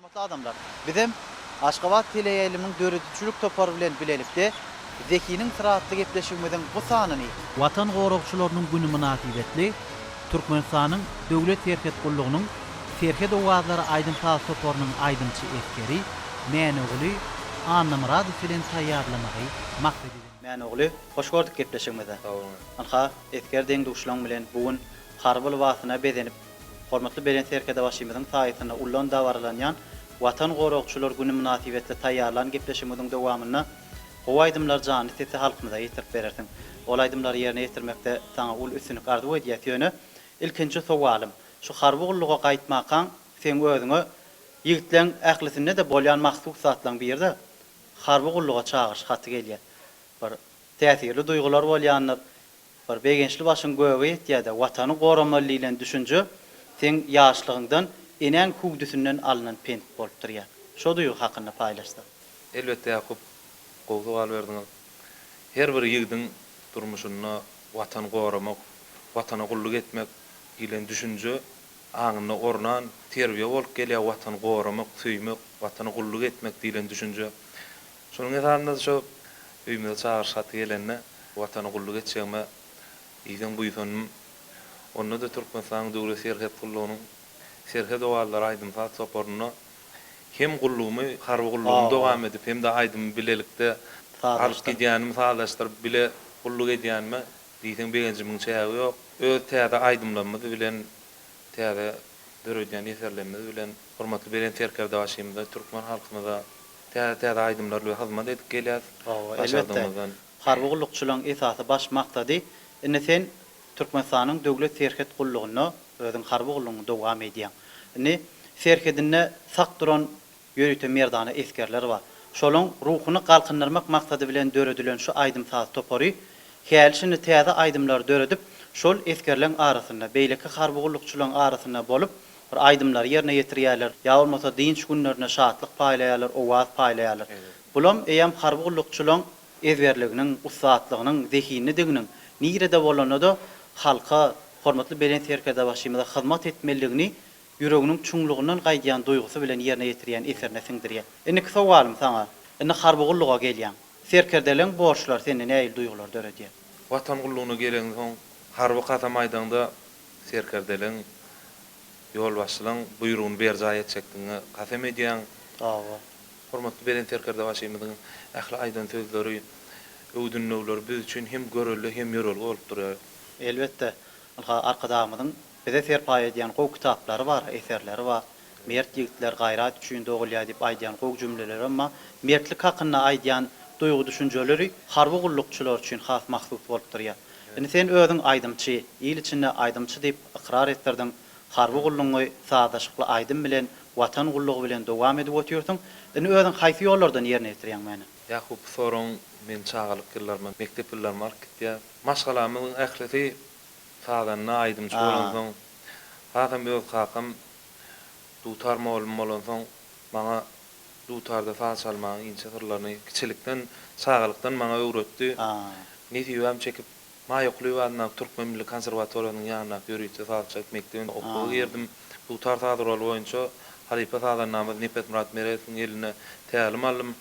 Hormatly adamlar, bizem Aşgabat teleýaýlymynyň döredijilik topary bilen bilelikde Zehiniň syry atly gepleşigimiziň bu sanyny Watan goragçylarynyň güni mynasybetli Türkmenistanyň Döwlet serhet gullugynyň Serhet owazlary aýdym-saz toparynyň aýdymçy esgeri Mäneguly Annamyradow bilen taýýarlamagy maksat edindik. Mäneguly, hoş gördük gepleşigimize. Sag boluň. Ynha, esger deň-duşlaň bilen bu gün harby lybasyna bezenip, hormatly Belent Serkerdebaşymyzyň saýasynda ullan dabaralanýan Watan goragçylar güni mynasybetli taýýarlan gepleşigimiziň dowamynda gowy aýdymlary janly sesde halkymyza ýetirip berersiň. Ol aýdymlary ýerine ýetirmekde saňa uly üstünlik arzuw edýäs. Ýöne, ilkinji sowalym, şu harby gulluga gaýtmakaň seň özüňe ýigitleň ählisinde-de bolýan mahsus zatlaň biri-de harby gulluga çagyryş haty gelýär. Bir täsirli duýgular bolýandyr. Bir begençli başyň göge ýetýär-de, Watany goramaly diýlen düşünje seň ýaşlygyňdan, enäň hüwdüsinden alnan pent bolup durýar. Şo duýgy hakynda paýlaşsaň. Elbetde Ýakup, gowy sowal berdiňiz. Her bir ýigdiň durmuşynda Watany goramak, Watana gulluk etmek diýlen düşünje aňynda ornan terbiýe bolup gelýär, Watany goramak, söýmek, Watana gulluk etmek diýlen düşünje. Şonuň esasynda-da şo öýümize çagyryş haty gelende, Watana gulluk etjegime diýseň buýsandym. Onda-da Türkmenistanyň Döwlet serhet gullugynyň Serhet owazlary aýdym-saz toparynda hem gullugymy, harby gullugymy dowam edip, hem-de aýdymy bilelikde alyp gidýänimi sazlaşdyryp bile gulluk edýänime diýseň begenjimiň çägi ýok. Öz täze aýdymlarymyz bilen, täze döredýän eserlerimiz bilen hormatly Belent Serkerdebaşymyza, türkmen halkymyza täze-täze aýdymlar bilen hyzmat edip gelýäs. Hawa, elbetde. Harby gullukçylaryň esasy baş maksady, indi sen Türkmenistanyň Döwlet serhet gullugynda özüň harby gullugyňy dowam edýäň. Indi serhedinde sak duran ýörite merdana esgerler bar. Şolaň ruhuny galkyndyrmak maksady bilen döredilen şu aýdym-saz topary häli-şindi täze aýdymlary döredip, şol esgerleň arasynda, beýleki harby gullukçylaryň arasynda bolup, bir aýdymlary ýerine ýetirýärler, ýa bolmasa dynç günlerinde şatlyk paýlaýarlar, owaz paýlaýarlar. Bulam eýýäm harby gullukçylaň ezberliginiň, ussatlygynyň, zehinlidiginiň, nirede bolanda-da halka, hormatly Belent Serkerdebaşymyza hyzmat etmelidigini ýüreginiň çuňlugyndan gaýdýan duýgusy bilen ýerine ýetirýän eserine siňdirýär. Indiki sowalym saňa, indi harby gulluga gelýäň. Serkerdeleň borçlary sende nähili duýgulary döredýär? Watan gullugyna geleňsoň, harby kasam aýdaňda serkerdeleň, ýolbaşçylaň buýrugyny berjaý etjekdigiňe kasam edýäň. Hawa. Hormatly Belent Serkerdebaşymyzyň ähli aýdan sözleri, öwüt-ündewleri biz üçin hem görelde, hem ýörelge bolup durýar. Elbetde, ynha, Arkadagymyzyň bize serpaý edýän gowy kitaplary bar, eserleri bar. Mert ýigitler gaýrat üçin dogulýar diýip aýdýan gowy jümlelerem bar. Mertlik hakynda aýdýan duýgy-düşünjeleri harby gullukçylar üçin has mahsus bolup durýar. Indi sen özüň aýdymçy, il içinde aýdymçy diýip ykrar etdirdiň. Harby gullugyňy sazlaşykly aýdym bilen, Watan gullugy bilen dowam edip otyrsyň. Indi özüň haýsy ýollardan ýerine ýetirýäň meni? Ýakup bu soragyň meni çagalyk ýyllaryma, mekdep ýyllaryma alyp gitýär. Maşgalamyzyň ählisi sazanda, aýdymçy bolansoň, hasam öz kakam dutar mugallym bolansoň, maňa dutarda saz çalmagyň inçe syrlaryny kiçilikden, çagalykdan maňa öwretdi. Nesibäm çekip, Maýa Kulyýewa adyndaky Türkmen milli konserwatoriýasynyň ýanyndaky ýörite sazçylyk mekdebine okuwa girdim. Dutar saz guraly boýunça halypa sazandamyz Nepesmyrat Meredowyň elinde tälim aldym.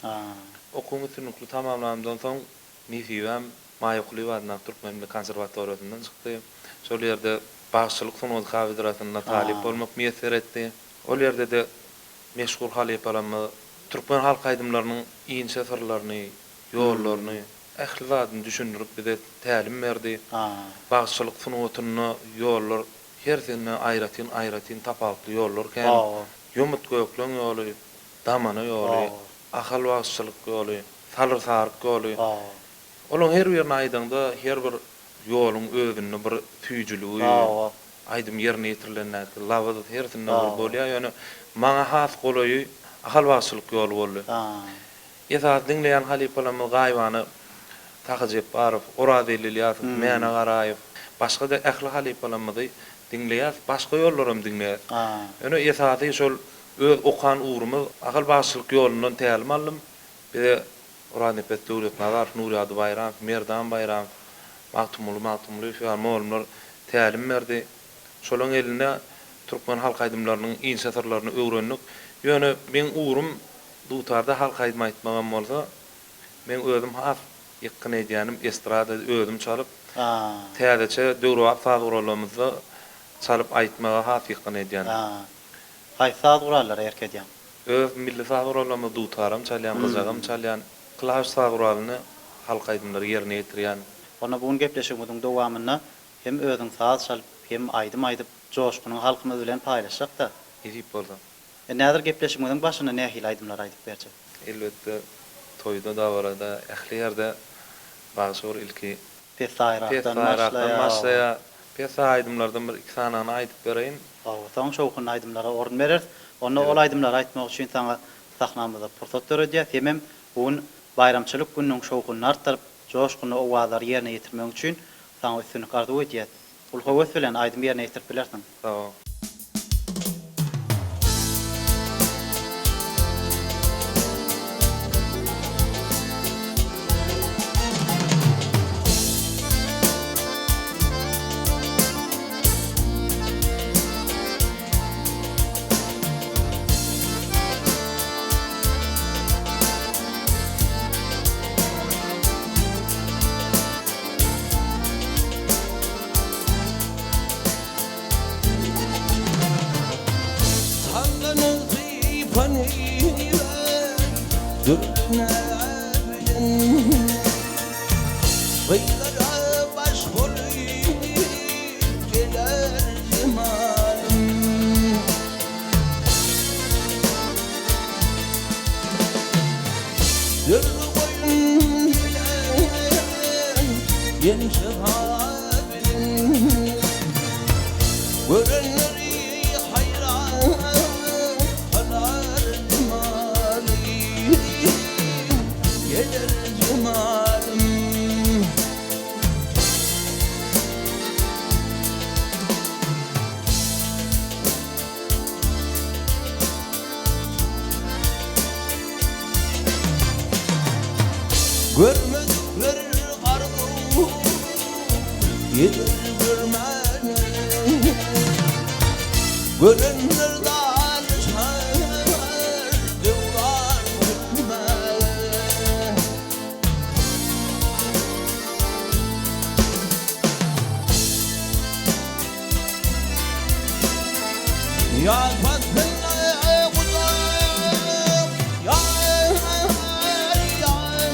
Okuwymy üstünlikli tamamlanymdan soň, nesibäm Maýa Kulyýewa adyndaky Türkmen milli konserwatoriýasyndan çykdy. Şol ýerde bagşyçylyk sungaty kafedrasynda talyp bolmak miýesser etdi. Ol ýerde-de meşhur halypalarymyz türkmen halk aýdymlarynyň inçe syrlaryny, ýollaryny, ähli zadyny düşündirip bize tälim berdi. Bagşyçylyk sungatynda ýollar hersinde aýratyn aýratyn tapawutly ýollar kän. Ýomut gökleň ýoly, damana ýoly, ahal bagşyçylyk ýoly, salyr saryk ýoly. Olaryň her birini aýdaňda her bir ýoluň özünde bir süýjüligi, aýdym ýerine ýetirilendäki labyz hersinde bir bolýar. Ýöne maňa has golaýy ahal bagşyçylyk ýoly boldy. Esasy diňleýän halypalarymyz gaýybana Sahy Jepbarow, Orazelli Ylýasow, Mäne Garaýew, başga-da ähli halypalarymyzy diňleýäs, başga ýollaram diňleýäs. Ýöne esasy şol öz okan ugrumyz Ahal bagşyçylyk ýolundan tälim aldym. Bize Oraznepes Döwletnazarow, Nurýagdy Baýramow, Merdan Baýramow, Magtymguly Magtymgulyýew ýaly mugallymlar tälim berdi. Şolaryň elinde türkmen halk aýdymlarynyň inçe syrlaryny öwrendik. Ýöne meň ugrum dutarda halk aýdym aýtmagam bolsa, meň özüm has ýykgyn edýänim estrada özüm çalyp, täzeçe döwrebap saz gurallarymyzda çalyp aýtmaga has ýykgyn edýän. Haýsy saz gurallara erk edýäň? Öz milli saz gurallarymyz dutaram çalýan, gyjagam çalýan, klawiş saz guralyny halk aýdymlary ýerine ýetirýän. Onda bu gün gepleşigimiziň dowamynda hem özüň saz çalyp, hem aýdym aýdyp, joşgunyňy halkymyz bilen paýlaşjak-da. Nesip bolsa. Indi häzir gepleşigimiziň başynda nähili aýdymlar aýdyp berjek? Elbetde, toýda, dabarada, ähli ýerde bagşy bir ilki Pessaýrakdan pessaýrakdan başlaýar. başlaýar. Pessaý aýdymlardan bir iki sanyny aýdyp bereýin. Hawa, soň şowhunly aýdymlara orun bereris. Onda ol Evet. aýdymlary aýtmak üçin saňa sahnamyzda pursat döredýäs. Hemem bu gün baýramçylyk gününiň şowhunyny artdyryp, joşgunly owazlary ýerine ýetirmegiň üçin saňa üstünlik arzuw edýäs. Uly höwes bilen aýdym ýerine ýetirip bilersiň. Sag bol. Saňa sypan dürlüne bilen Gyzlara baş bolup geler jemalym. Dürli goýun bilen ýençi bilen Görenleri haýran kylar jemalym, Geler jemalym. Görmedikler arzuw eder görmäne, Görenler dalaşar döwran sürmäge. Ýaz paslynda gujak ýar ýar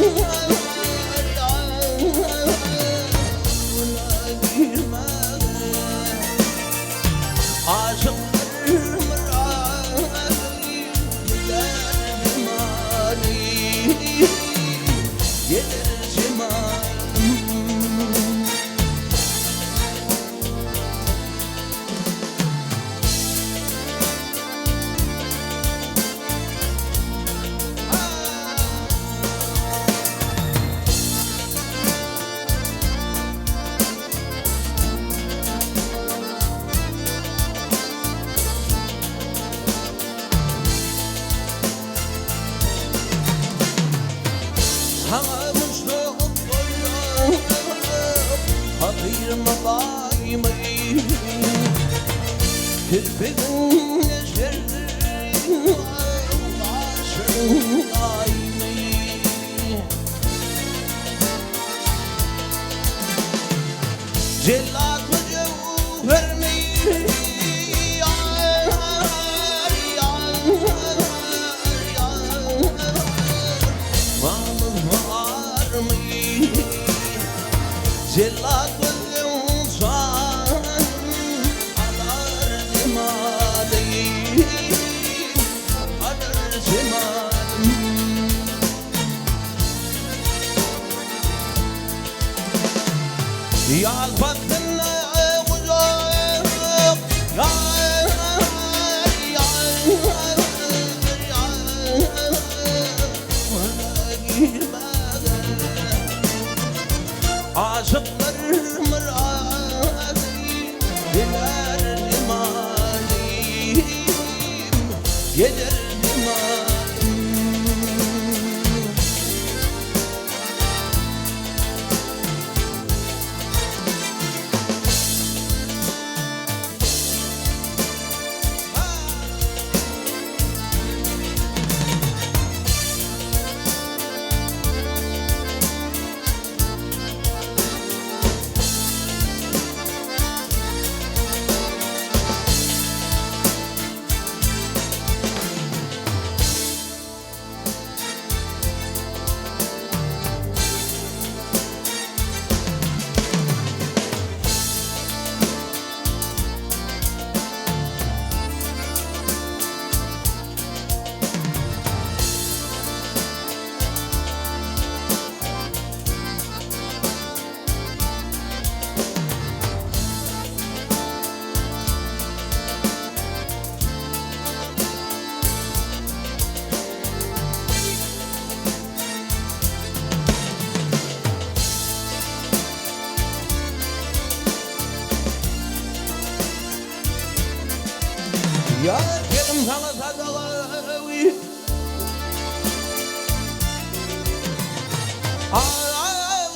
Güne girmäge Aşyklar myraly Gider jemaly Geler jemalym. Saňa muşdak bolýan Hatyrym baýmy Kirpigiň neşirdir Gaşyň aýmy Jellatmy jöwhermi Mamyzmy army Jellat gözüň jan alar jemalym Alar jemalym. Ýaz paslynda gujak ýar ýar girmäge Aşyklar myrady diler jemalym Geler jemalym. sadaga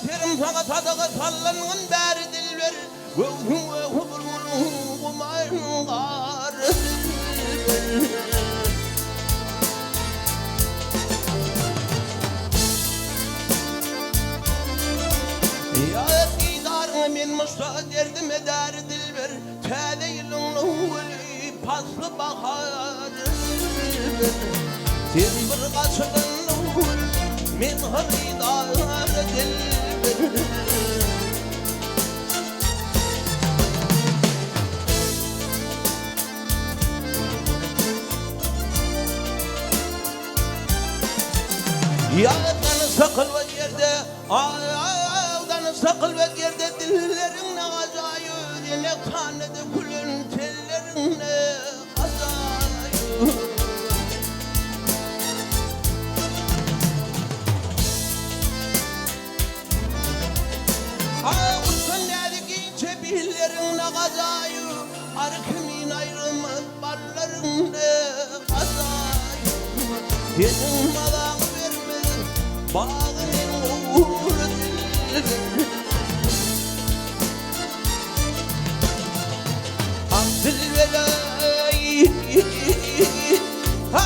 Serim saňa sadaga sallangyn bäri dilber Göwnüň öhi bulbulyň gumaryň gary dilber. Ýa didaryňa men muşdak derdime däri dilber Täze ýylyň öweli pasly bahar dilber Sen bir gaçylan gül men hyrydar dilber. Ýadan sakylmaz ýerde, Awdan sakylmaz ýerde Dilleriň ne ajaýyp, Ýene hana dökülen telleriň ne ajaýyp. Awgustan näzik inçe billeriň ne ajaýyp, Ary kimin aýrylmaz ballaryň ne ajaýyp. Seniň mazaňy bermez bagynyň gury dilleri. Ah dilbeleý, ha!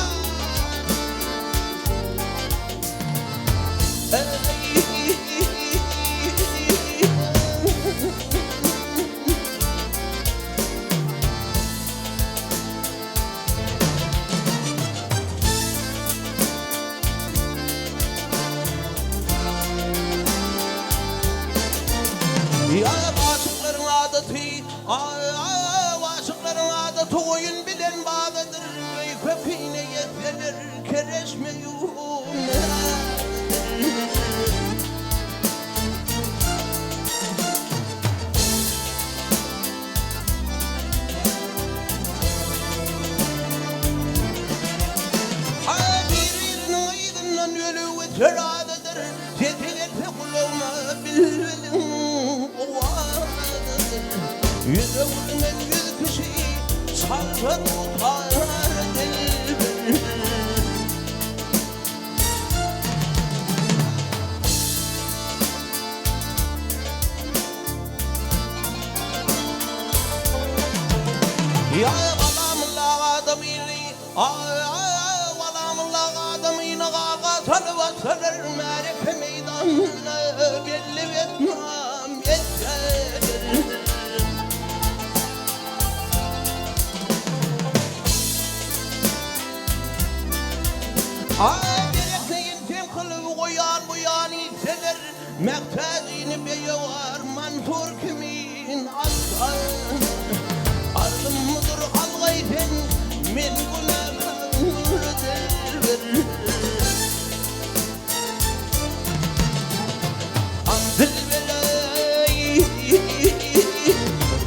Aşyklaryň adaty, aşyklaryň adaty oýun bilen baglydyr. Öýke-kine ýetseler, kereşme Bir-biriniň yzyndan ölügi töl adydyr, Sesi gelse gulagyma bilbiliň owazydyr. Ýüz öwürmez ýüz kişi çalsa dutar dilber. Ýa galamylla adamyny, Galamylla adamyny galga salyp atsalar, Märeke meýdanyna belli betnam etseler. Aý gerekleýin sem kylyp goýan bu ýan itseler, Mähtäjini beýewar Mansur kimin atsa. Arzymdyr algaý sen men günäkär dilber. Ah dilber-eý,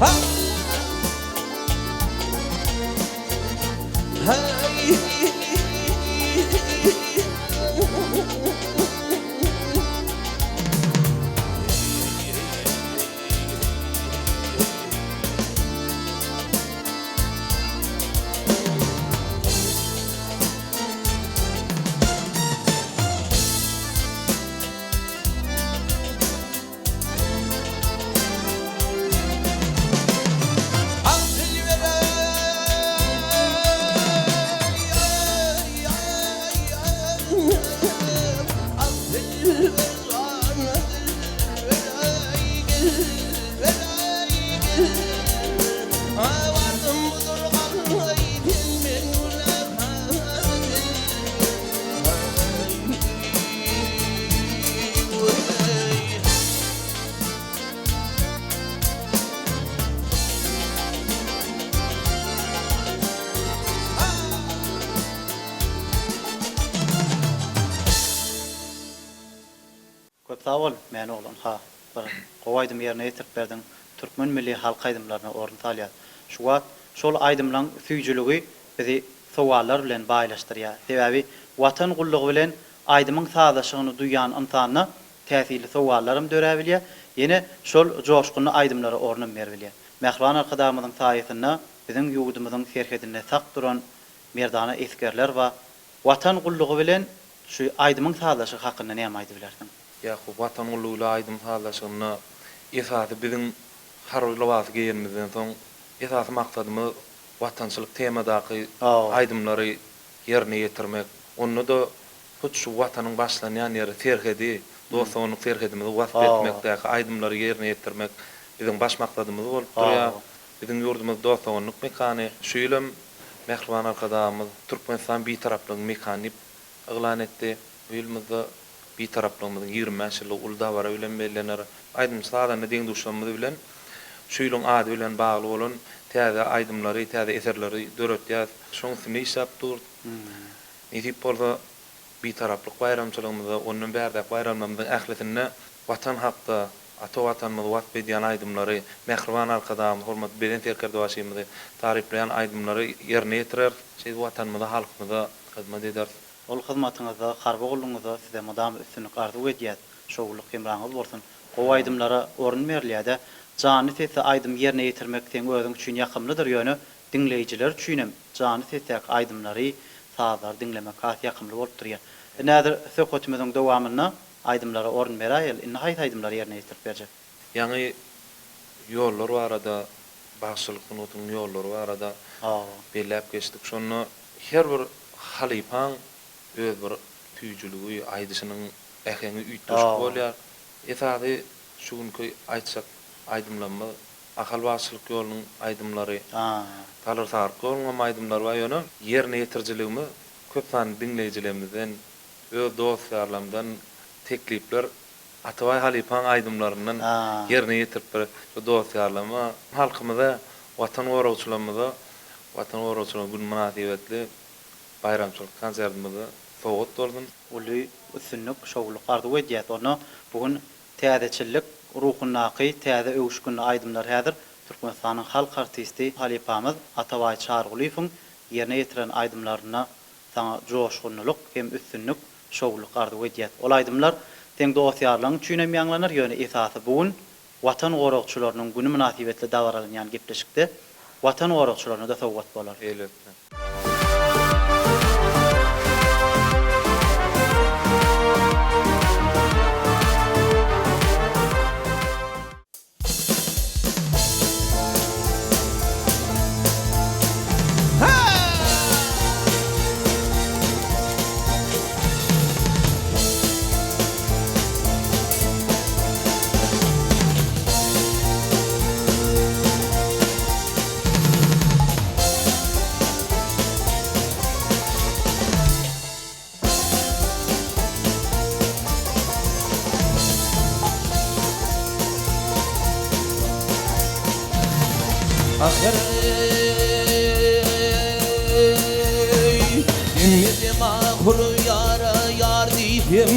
ah. Köp sag bol Mäne oglan ha bir gowy aýdym ýerine ýetirip berdiň türkmen milli halk aýdymlaryna orun salýar şu wagt şol aýdymlaň süýjüligi bizi sowallar bilen baýlaşdyrýar sebäbi watan gullugy bilen aýdymyň sazlaşygyny duýan ynsanda täsirli sowallaram döräbilýär, ýene şol joşgunly aýdymlara ornam beribilýär. Mähriban Arkadagymyzyň saýasynda biziň ýurdumyzyň serhedinde sak duran. merdana esgerler bar. Watan gullugy bilen şu aýdymyň sazlaşygy hakynda näme aýdybilersiň? Ýakup, Watan gullugy bilen aýdym sazlaşygynda esasy biziň harby lybasy geýenimizden soň esasy maksadymyz watançylyk temadaky aýdymlary ýerine ýetirmek. Onda-da hut şu Watanyň başlanýan ýeri, serhedi, dost-doganlyk serhedimizi wasp etmekdäki aýdymlary ýerine ýetirmek biziň baş maksadymyz bolup durýar. Biziň ýurdumyz dost-doganlyk mekany. Şu ýyl hem Mähriban Arkadagymyz Türkmenistan Bitaraplygyň mekany diýip yglan etdi. Bu ýylymyzda Bitaraplygymyzyň 25 ýyllygy uly dabara bilen bellener. Aýdymçy-sazanda deň-duşlarymyz bilen şu ýylyň ady bilen bagly bolan täze aýdymlary, täze eserleri döretýäris. Şonuň üstünde işläp dur. Nesip bolsa, Bitaraplyk baýramçylygymyzda, ondan bärdäki baýramlarymyzyň ählisinde Watan hakda, ata Watanymyzy wasp edýän aýdymlary, mähriban Arkadagymyzy, hormatly Belent Serkerdebaşymyzy taryplaýan aýdymlary ýerine ýetireris. Şeýdip Watanymyza, halkymyza hyzmat ederis. Ol hyzmatyňyzda, harby gullugyňyzda size mydama üstünlik arzuw edýäs. Şowlulyk hemraňyz bolsun. Gowy aýdymlara orun berilýädä. Janly sesde aýdym ýerine ýetirmek seň özüň üçin ýakymlydyr ýöne diňleýjiler üçinem janly sesdäki aýdymlary, sazlary diňlemek has ýakymly bolup durýar. Indi häzir söhbetimiziň dowamynda aýdymlara orun beräýeli. Indi haýsy aýdymlary ýerine ýetirip berjek? Ýaňy ýollar barada, bagşyçylyk sungatynyň ýollary barada belläp geçdik. Şonda her bir halypaň öz bir süýjüligi, aýdyşynyň äheňi üýtgeşik bolýar. Esasy şu günki aýtjak aýdymlarymyz Ahal bagşylyk ýolunyň aýdymlary, Salyr Saryk ýolunyň hem aýdymlary bar, ýöne ýerine ýetirijiligimiz köp sanly diňleýjilerimizden, öz dost-ýarlarymyzdan teklipler Atabaý halypaň aýdymlaryndan ýerine ýetirip bir şu dost-ýarlaryma, halkymyza, Watan goragçylarymyza Watan goragçylaryň güni mynasybetli baýramçylyk konsertimizde sowgat bolsun. Uly üstünlik, şowlulyk arzuw edýäs. Onda bu gün täzeçillik ruhundaky täze öwüşginli aýdymlar häzir Türkmenistanyň halk artisti halypamyz Atabaý Çarygulyýewiň ýerine ýetiren aýdymlarynda saňa joşgunlylyk hem üstünlik, şowlulyk arzuw edýäs. Ol aýdymlar seň dost-ýarlaryň üçin hem ýaňlanar, ýöne esasy bu gün Watan goragçylarynyň güni mynasybetli dabaralanýan gepleşikde Watan goragçylaryna-da sowgat bolar. Elbetde. Ahyry Demmedim ahyry ýara ýar diýsem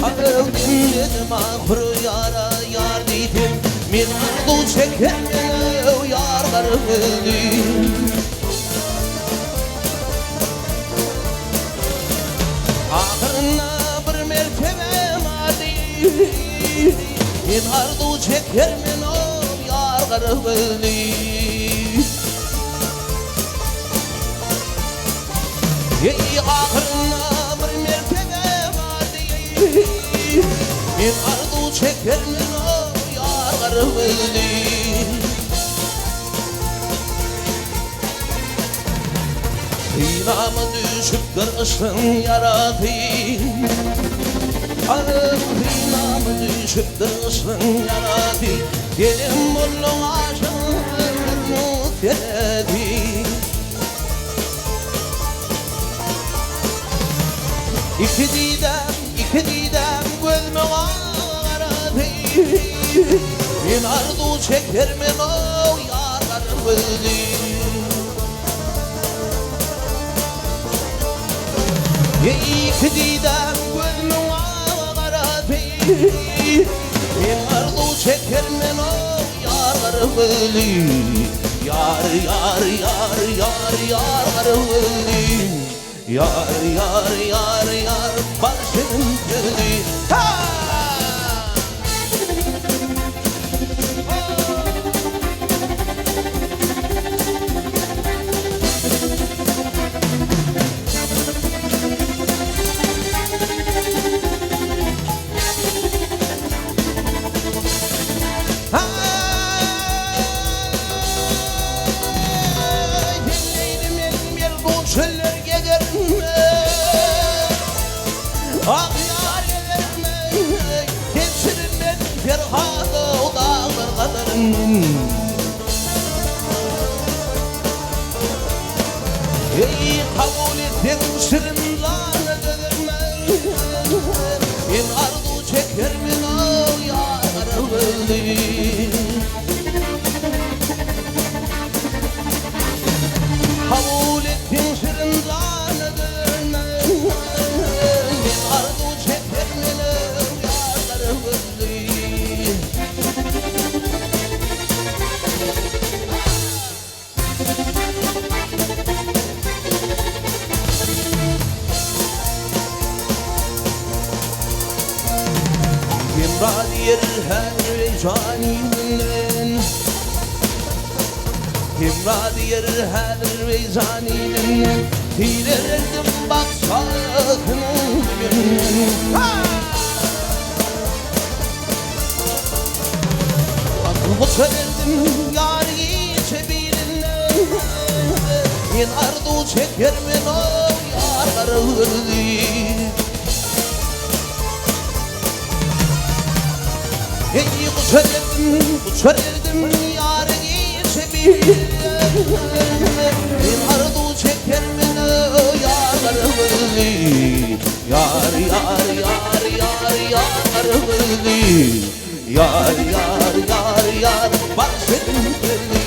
Ahyry demmedim ahyry ýara ýar diýsem Men arzuw çekermen ýar gargyldy Ahyrynda bir mertebe bardy Men arzuw çekermen ol ýar gara gözli. Eý ahyrynda bir mertebe bardy Men arzuw çekermen ol ýar gara gözli. Synama düşüpdir yşgyň ýarasy Ahyr synama düşüpdir yşgyň ýarasy Senem bolduň aşygyň ömrüniň seresi Iki didäm, iki didäm gözümiň garasy Men arzuw çekermen-ow ýarlar gözi. Iki didäm gözümiň garasy Men arzuw çekermen-ow ýarlar gözi. Ýar, ýar, ýar, ýar, ýar gara gözi. Ýar, ýar, ýar, ýar, bal şirin sözli. Ha! men. Eý, kabul etseň şirin jana dözermen. Men arzuw çekermen o ýar gözli. Kabul etseň şirin jana dözermen. Men arzuw çekermen o ýar gözli. Hemra diýer häzirbeýjanyňdan Hemra diýer häzirbeýjanyňdan Tirelerdim bagşasynyň düýbünden Guça geldim ýar gije birinden Men arzuw çekermen ow ýar gara gözli. Eý guça geldim guça geldim ýar gije birinden Men arzuw çekermen ow ýar gara gözli. Ýar ýar ýar ýar ýar gara gözli. Ýar ýar ýar ýar bar şirin gözli.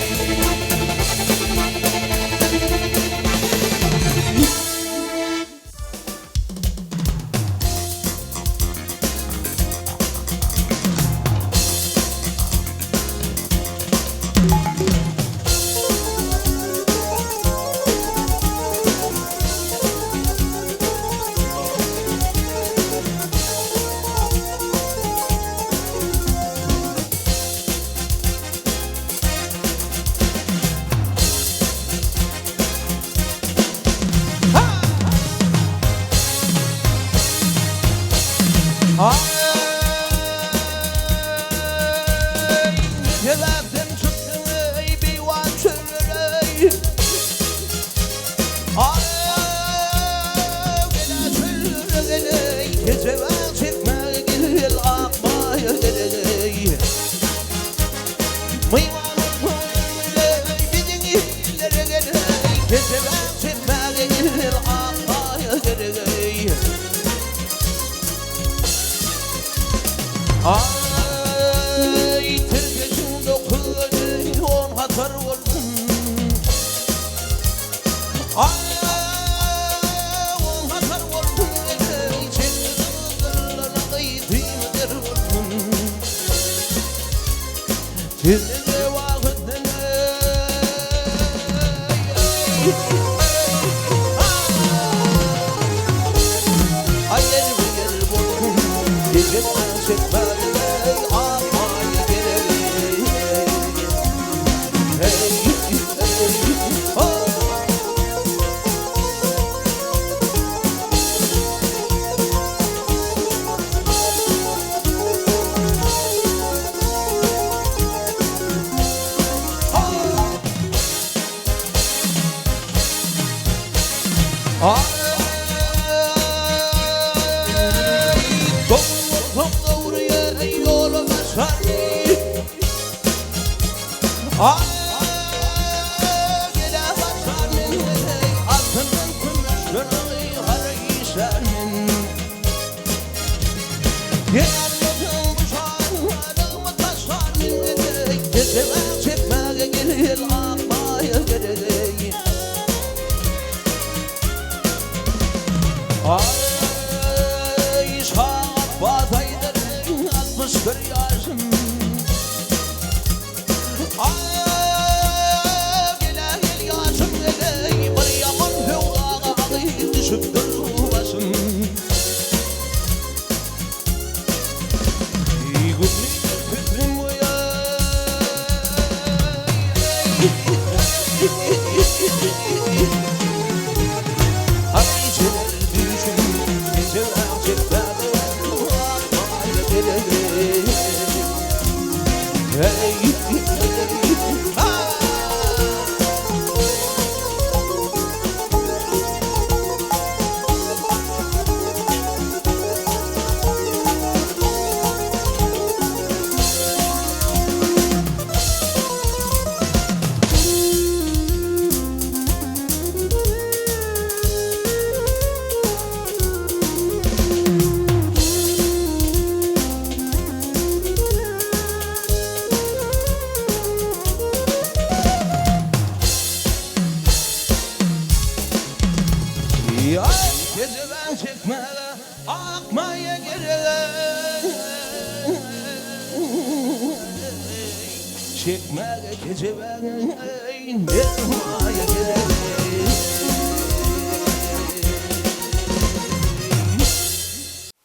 Aý, ne sebäpden çykdyň eý, beýwan çöllere-eý? Aý, tirkeşiň dokuzy on hatar bolsun. Aý, Şa Apbas aýdar, 61 ýaşym. Aý, gel-ä gel ýaşym geleý, bir ýaman söwdaga agy düşüpdir başym. Ýaý kejebäň çekmäge ak maýa gerek. Çekmäge kejebäň ner maýa gerek.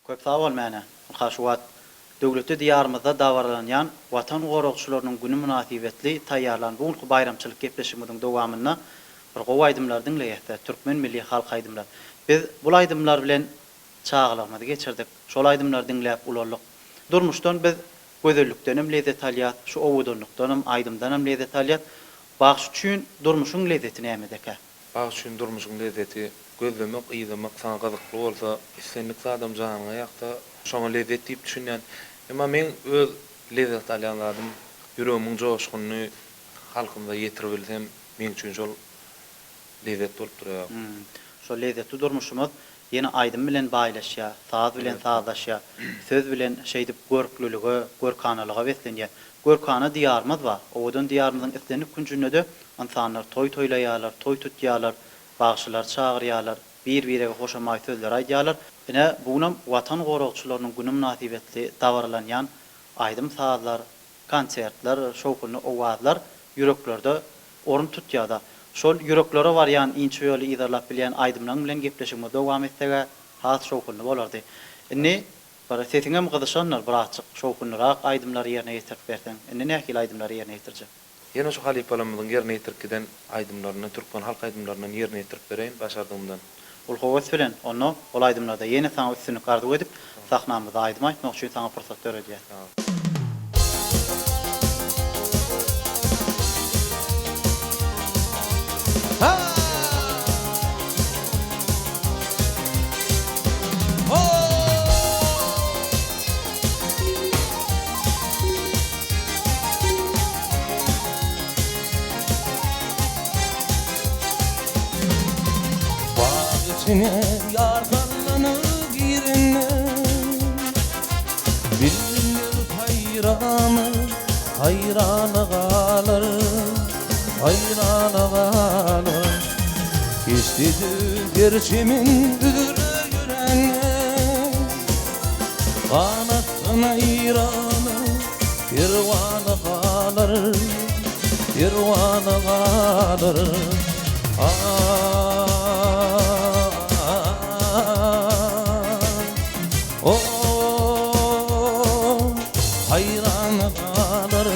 Köp sag bol Mäne. Ynha şu wagt Döwletli Diýarymyzda dabaralanýan Watan goragçylarynyň güni mynasybetli taýýarlan bu günki baýramçylyk gepleşigimiziň dowamynda bir gowy aýdymlary diňleýäsdä, türkmen milli halk aýdymlar. Biz bul aýdymlar bilen çagalygymyzy geçirdik. Şol aýdymlary diňläp ulaldyk. Durmuşdan biz gözellikdenem lezzet alýas, şu owadanlykdanam, aýdymdanam lezzet alýas. Bagşy üçin durmuşyň lezzeti nämedekä? Bagt üçin durmuşyň lezzeti, gözlemek, yzlamak saňa gyzykly bolsa, islendik zadam janyňa ýaksa, şoňa lezzet diýip düşünýän. Emma meň öz lezzet alýan zadym, ýüregimiň joşgunyny halkymyza ýetiribilsem, meň üçin şol lezzet bolup durýar. Şol lezzetli durmuşymyz ýene aýdym bilen baýlaşýar, saz bilen sazlaşýar, söz bilen şeýdip görklülige, görkanalyga beslenýär. Görkana Diýarymyz bar. Owadan Diýarymyzyň islendik künjünde-de ynsanlar toý toýlaýarlar, toý tutýarlar, bagşylary çagyrýarlar, bir-birege hoşamaý sözleri aýdýarlar. Ine, bu günem Watan goragçylarynyň güni mynasybetli dabaralanýan aýdym-sazlar, konsertler, şowhunly owazlar ýüreklerde orun tutýar-da. Şol ýüreklere barýan inçe ýoly yzarlap bilýän aýdymlaň bilen gepleşigimizi dowam etseg-ä has şowhunly bolardy. Indi bir sesiňem gyzyşandyr birazjyk şowhunlyrak aýdymlary ýerine ýetirip berseň. Indi nähili aýdymlary ýerine ýetirjek? Ýene şu halypalarymyzyň ýerine ýetirip giden aýdymlaryndan, türkmen halk aýdymlaryndan ýerine ýetirip bereýin başardygymdan. Uly höwes bilen, onda ol aýdymlarda ýene saňa üstünlik arzuw edip, sahnamyzda aýdym aýtmak üçin saňa pursat döredýäs. Sag bol. Bag içine ýar sallanyp girende, Bilbiller saýrana, haýrana galar, haýrana galar. Keşdedi her çemen üzre ýörände, Ganatdan aýrana, Perwana galar, perwana galar. Ah, oh, haýrana galar,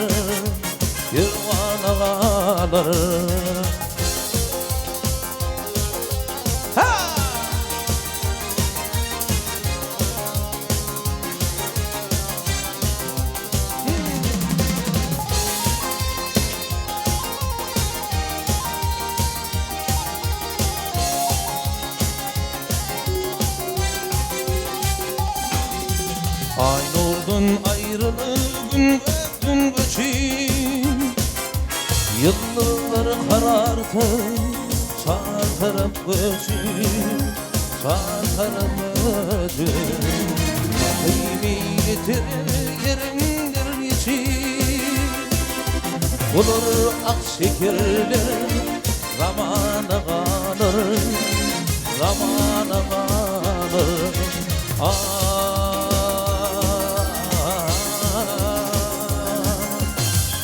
perwana galar. Aý nurdan aýrylyp gün gökden göçüp, Ýyldyzlar kararsa çar tarap göçüp, Çar tarap göçüp. Mahymy getirer ýeriňdir geçip, Bular ak şekerler zamana galar, Zamana galar. Ah,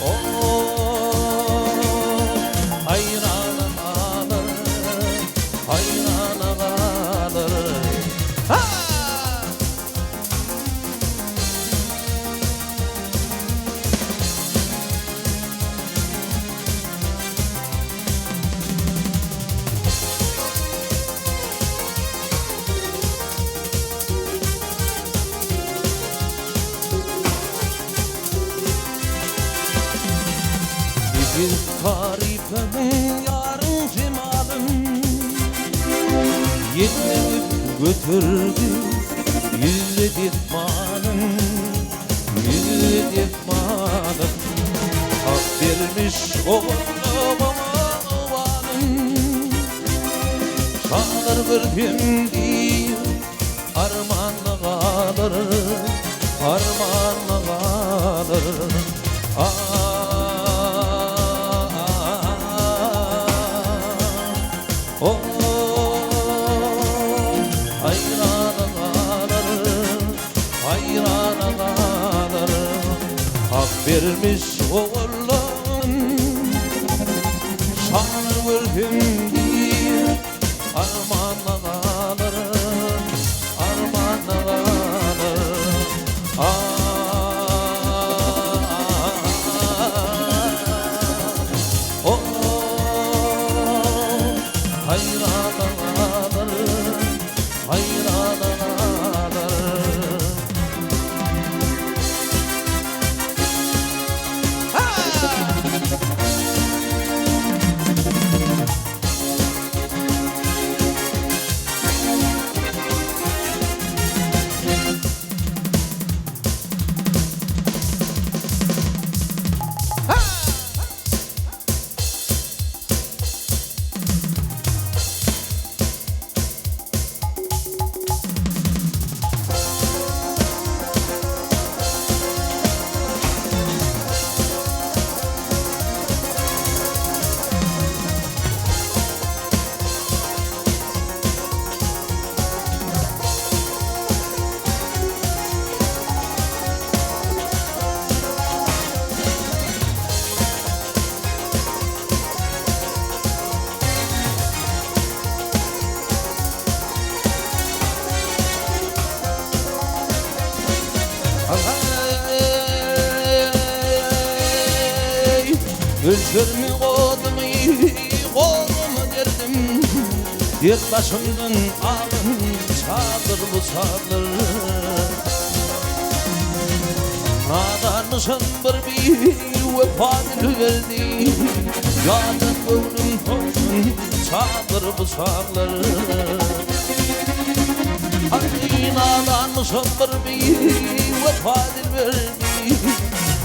oh, haýrana galar, haýrana galar. Ha! Sekiz tarypyň ýaryň jemalyn Ýetmezip göterdi ýüzli desmalyn, Ýüzli desmalyn. Hak bermiş ogullygyma owalyn, Şalar görsem diýip Armanda galar, armanda galar. Ah, oh. Bermiş ogullan Şanyny görsem diýip Armanda galaryn Armanda galaryn Ah Oh Haýrana galaryn Haýrana galaryn. Öçürmi odumy, golumy derdim, Dert başymdan alyn çadyr bu çadyr. Nadanmyşam bir biwepa dil berdi, Ýadan göwnüm sowsun çadyr bu çaglar. Aý, nadanmyşam bir biwepa dil berdi,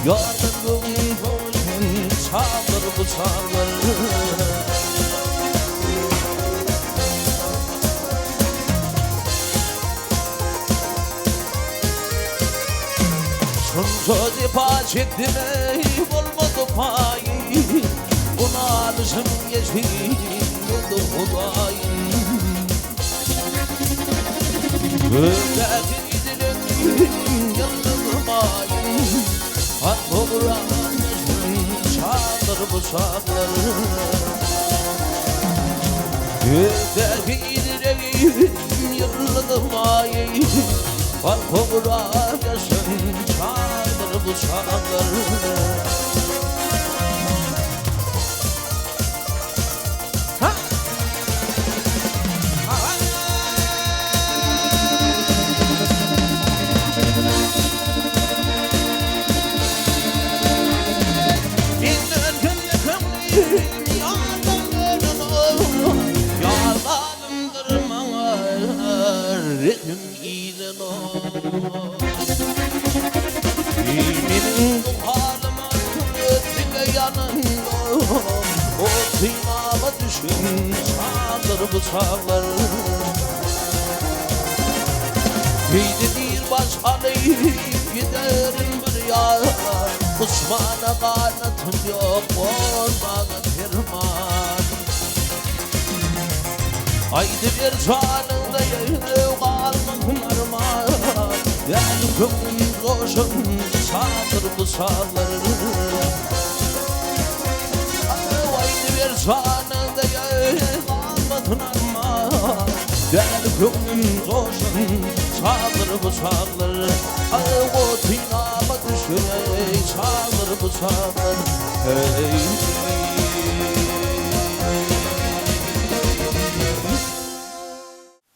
Ýadan göwnüm sowsun çadyr bu çaglar. Şunça jepa çekdim-eý, bolmady paýy, Bu nalyşym eşitmedi Hudaýym. Gökdäki dilegim ýyldyzym aýym, Hak ugrana düşdüm çadyr bu çaglar. Gökdäki dilegim ýyldyzym aýym, Hak ugrana düşdüm çadyr bu çaglar. Meniň bu halyma diňe ýanynda O synaga düşen çaglar bu çaglar Heýde diýr baş alyp giderin bir ýana Uçmana ganatym ýok bolmaga perman Aýdyber janyňda ýeňil galmasyn arman, Däli köňlüm joşan çadyr bu çaglar. Aýdyber janyňda ýeňil galmasyn arman, Däli köňlüm joşan çadyr bu çaglar. Otynama düşen eý çadyr bu çaglar. Eý.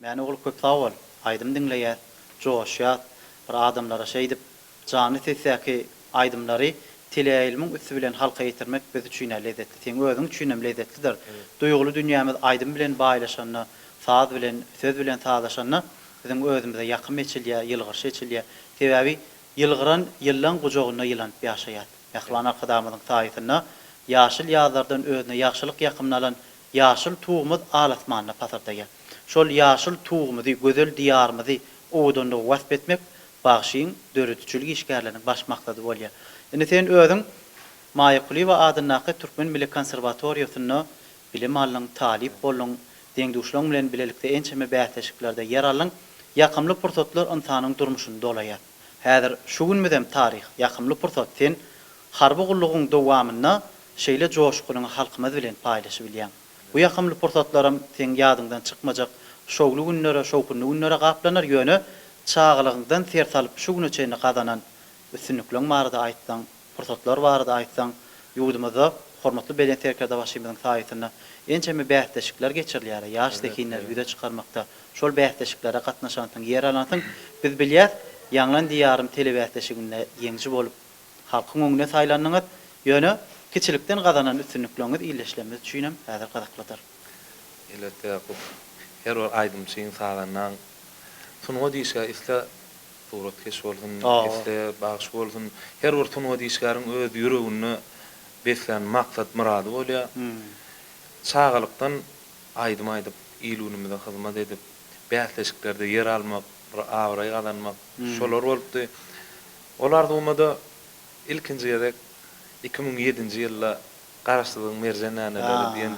Mäne ogul köp sag bol. Aýdym diňleýäs, joşýas. Bir adamlara şeýdip janly sesdäki aýdymlary teleýaýlymyň üsti bilen halka ýetirmek biz üçin-ä lezzetli, seň özüň üçinem lezzetlidir. Duýguly dünýämiz aýdym bilen baýlaşanda, saz bilen, söz bilen sazlaşanda biziň özümize ýakym eçilýär, ýylgyryş eçilýär. Sebäbi ýylgyran ýyllaň gujagynda ýylanyp ýaşaýas. Mähriban Arkadagymyzyň saýasynda ýaşyl ýazlardan özüne ýagşylyk ýakymyny alan ýaşyl Tugumyz al-asmanda pasyrdaýar. Şol ýaşyl Tugumyzy, gözel Diýarymyzy, owadanlygy wasp etmek bagşyň, döredijilik işgärleriniň baş maksady bolýar. Indi sen özüň Maýa Kulyýewa adyndaky Türkmen milli konserwatoriýasynda bilim aldyň, talyp bolduň, deň-duşlaň bilen bilelikde ençeme bäsleşiklerde ýer aldyň. Ýakymly pursatlar ynsanyň durmuşyny dolaýar. Häzir şu günümizem taryh, ýakymly pursat. Sen. Harby gullugyň dowamynda şeýle joşgunyňy halkymyz bilen paýlaşybilýäň. Bu ýakymly pursatlaram seň ýadyňdan çykmajak şowly günlere, şowhunly günlere gaplanar, ýöne çagalygyňdan ser salyp şu güne çenli gazanan üstünlikleň barada aýtsaň, pursatlar barada aýtsaň, ýurdumyzda hormatly Belent Serkerdebaşymyzyň saýasynda ençeme bäsleşikler geçirilýär, ýaş zehinleri ýüze çykarmakda şol bäsleşiklere gatnaşansyň, ýer alansyň. Biz bilýäs, Ýaňlan Diýarym telebäsleşiginde ýeňiji bolup, halkyň öňüne saýlandyňyz. Ýöne kiçilikden gazanan üstünlikleňiz ildeşlerimiz üçinem häzir gyzyklydyr. Elbetde Ýakup, her bir aýdymçyň, sazandaň sungat işgäri isle suratkeş bolsun, isle bagşy bolsun, her bir sungat işgäriň öz ýüreginde beslän maksat-myrady bolýar. Çagalykdan aýdym aýdyp, il-günümize hyzmat edip, bäsleşiklerde ýer almak, bir abraý gazanmak, şolar bolupdy. Ol arzuwyma-da ilkinji gezek 2007-nji ýylda Garaşsyzlygyň merjen däneleri diýen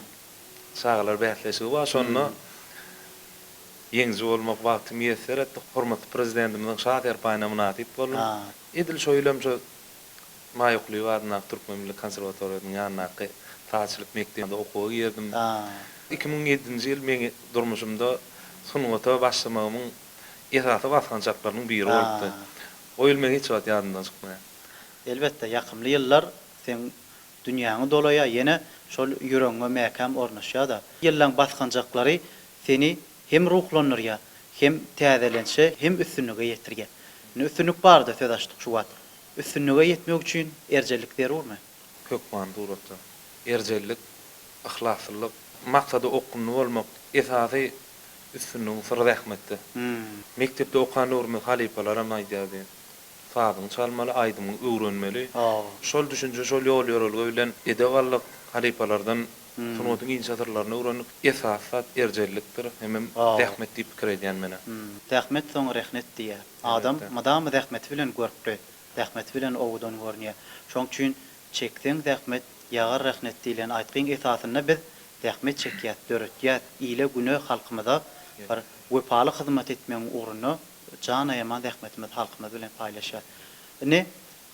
çagalar bäsleşigi bar. Şonda ýeňiji bolmak bagty miýesser etdi. Hormatly Prezidentimiziň Şa serpaýyna mynasyp boldum. Edil şo ýyl hem şo Maýa Kulyýewa adyndaky Türkmen milli konserwatoriýasynyň ýanyndaky sazçylyk mekdebinde okuwa girdim. 2007-nji ýyl meň durmuşymda sungata başlamagymyň esasy basgançaklarynyň biri bolupdy. O ýyl meň hiç wagt ýadymdan çykmaýar. Elbetde, ýakymly ýyllar seň dünýäňi dolaýar, ýene şol ýüregiňe mäkäm ornaşýar-da. Ýyllaň basgançaklary seni hem ruhlandyrýar, hem täzelenişe, hem üstünlige ýetirýär. Indi üstünlik barada söz açdyk şu wagt. Üstünlige ýetmek üçin erjellik zerurmy? Hökmany suratda. Erjellik, yhlaslylyk, maksada okgunly bolmak esasy üstünligiň syry zähmetde. Mekdepde okan döwrümiz halypalaram aýdýardy, Sazyňy çalmaly, aýdymyňy öwrenmeli. Şol düşünje, şol ýol-ýörelge bilen edep aldyk, halypalardan sungatyň inçe syrlaryny öwrendik. Esasy zat erjellikdir hemem zähmet diýip pikir edýän men-ä. Zähmet soňy rehnet diýýär. Adam mydama zähmeti bilen görkli, zähmeti bilen owadan görünýär. Şoň üçin Çekseň zähmet, ýagar rehnet diýlen aýtgyň esasynda biz zähmet çekýäs, döretýäs, ile-güne, halkymyza bir wepaly hyzmat etmegiň ugrunda jan aýaman zähmetimizi halkymyz bilen paýlaşýas. Indi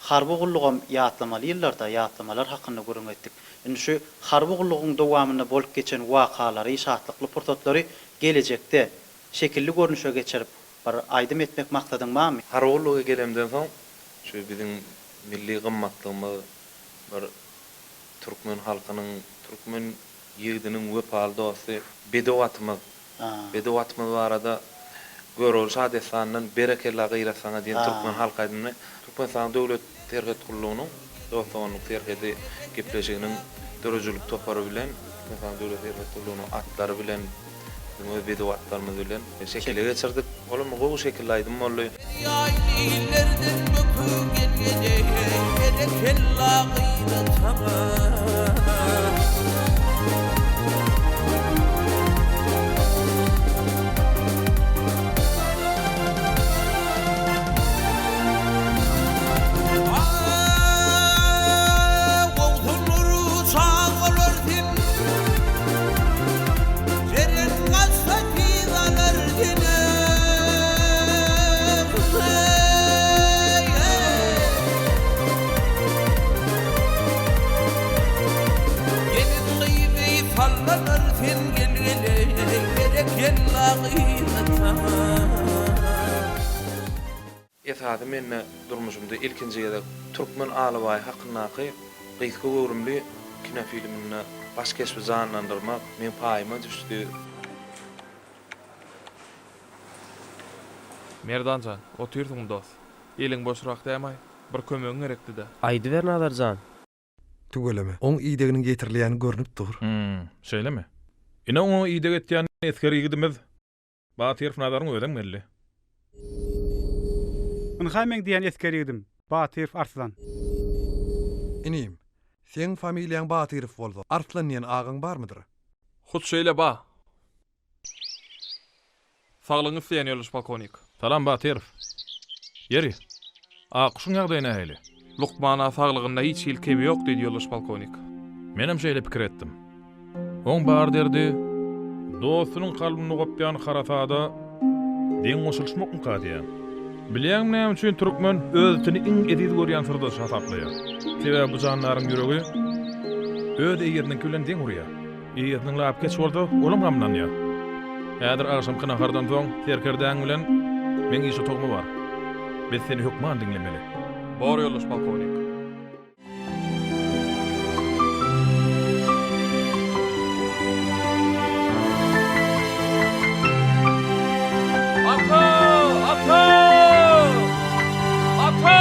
harby gullugam ýatlamaly ýyllarda ýatlamalar hakynda gürrüň etdik. Indi şu harby gullugyň dowamynda bolup geçen wakalary, şatlykly pursatlary gelejekde şekilli görnüşe geçirip, bir aýdym etmek maksadyň barmy? Harby gulluga gelemden soň, şu biziň milli gymmatlygymyz, bir türkmen halkynyň, türkmen ýigidiniň wepaly dosty bedew atymyz, bedew atymyz barada Görogly şadessanyndan Berekella gyrat saňa diýen türkmen halk aýdymyny Türkmenistanyň Döwlet serhet gullugynyň Dost-doganlyk serhedi gepleşiginiň döredijilik topary bilen Türkmenistanyň Döwlet serhet gullugynyň atlary bilen Biziň öz bedew atlarymyz bilen şekile geçirdik. Olam gowy şekilli aýdym boldy. Derýaýly illerden böküp gelgene Berekella gyza saňa. Jeren gaçsa tiz alar seni Gelin gyzy sallanar sen gel gele Berekella gyza saňa. Esasy mende durmuşymda ilkinji gezek türkmen alabaýy hakyndaky gysga göwrümli kinofilminde baş keşbi janlandyrmak meň paýyma düşdi. Merdan jan, otyrsyňmy dos? Eliň boşrak dämaý? Bir kömegiň gerekdi-dä. Aýdyber Nazar jan. Tüweleme, oň ideginiň ýetirilýäni görnüp dur. Hum, şeýlemi? Ine oňa ideg etýän esger ýigidimiz Batyrow Nazaryň özem geldi. Ynha meň diýýän esger ýigidim, Batyrow Arslan. Inim, seň familiýaň Batyrow bolsa, Arslan diýen agaň barmydyr? Hut şeýle ba. Saglygyňy isleýän ýoldaş polkownik. Salam Batyrow. Ýeri, Akguşuň ýagdaýy nähili? Lukmana saglygynda hiç hili kemi ýok diýdi ýoldaş polkownik. Menem şeýle pikir etdim. Oň bar derdi, dostunyň kalbynda gopýan harasada deň goşulyşmakmyka diýýän. Bilýäňmi näme üçin türkmen öz itini iň eziz görýän syrdaşy hasaplaýar? Sebäbi bu jandaryň ýüregi öz eýesiniňki bilen deň urýar. Eýesiniň lapykeç bolsa, olam gamlanýar. Häzir agşamky nahardan soň serkerdäň bilen meň iş otagyma bar. Biz seni hökman diňlemeli. Bor, ýoldaş polkownik. Ata! Ata! Ata!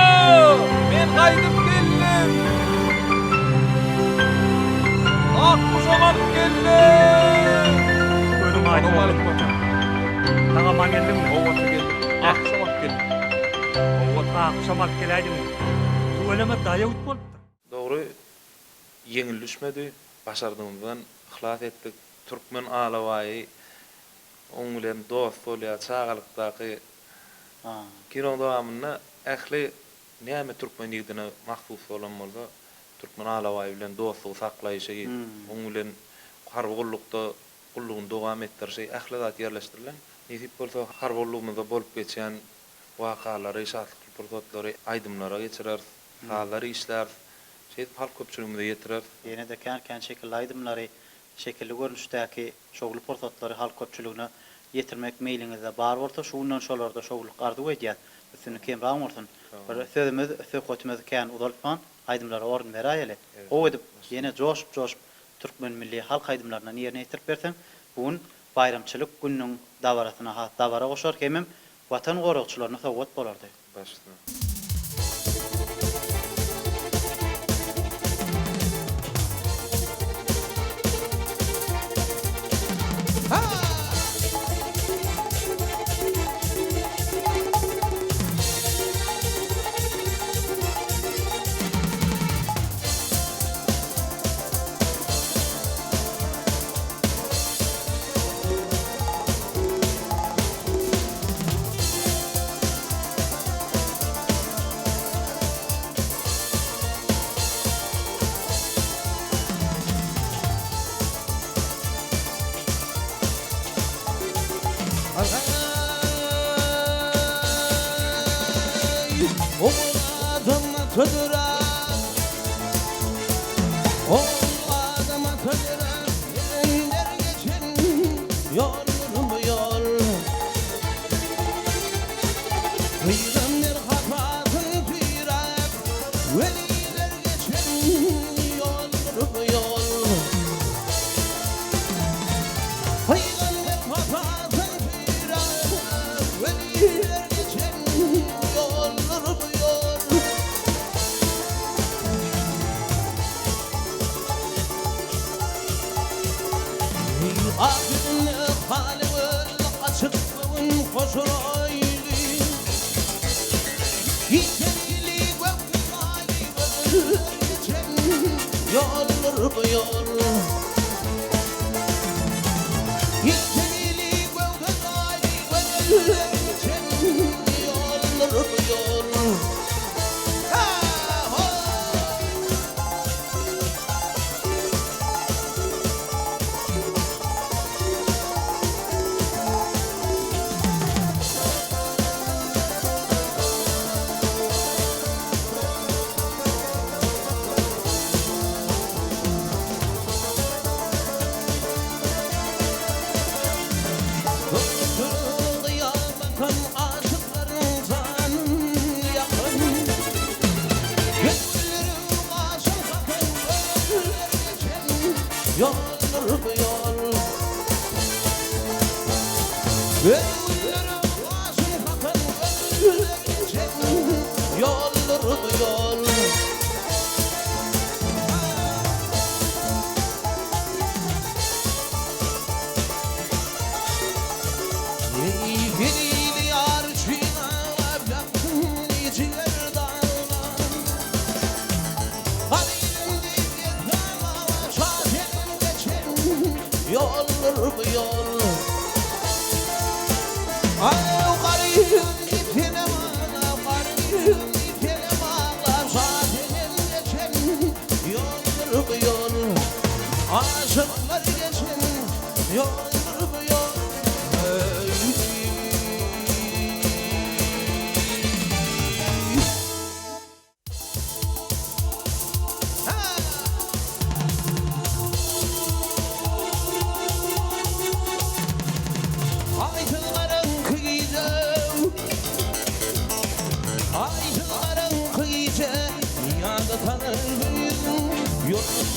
Men gaýdyp geldim! Ak guşam alyp geldim! Gözüň aýdyň bolsun. Sag-aman geldiňmi? Hawa, ata geldim. Ak guşam alyp geldim. Hawa, ak guşam alyp geläýdiňmi? Tüweleme daýaw it bolupdyr. Dogry, ýeňil düşmedi. Başardygymyzdan yhlas etdik. Türkmen alabaýy oň bilen dost bolýar. Çagalykdaky kinoň dowamynda ähli näme türkmen ýigidine mahsus bolan bolsa, türkmen alabaýy bilen dostlugy saklaýşy, oň bilen harby gullukda gullugyny dowam etdirişi, ähli zat ýerleşdirilen. Nesip bolsa, harby gullugymyzda bolup geçýän wakalary, şatlykly pursatlary aýdymlara geçireris, sazlar işläris. Şeýdip halk köpçüligimize ýetireris. Ýene-de kän-kän şekilli aýdymlary, şekilli görnüşdäki şowly pursatlary halk köpçüligine ýetirmek meýliňizde bar bolsa, şu günden şolarda şowlulyk arzuw edýäs. Üstünlik hemraň bolsun. Bir sözümiz, söhbetimizi kän uzaltman, aýdymlara orun beräýeli. Gowy edip, ýene joşup-joşup türkmen milli halk aýdymlaryndan ýerine ýetirip berseň, bu gün baýramçylyk gününiň dabarasyna has dabara goşar hemem Watan goragçylaryna sowgat bolardy. Baş üstüne.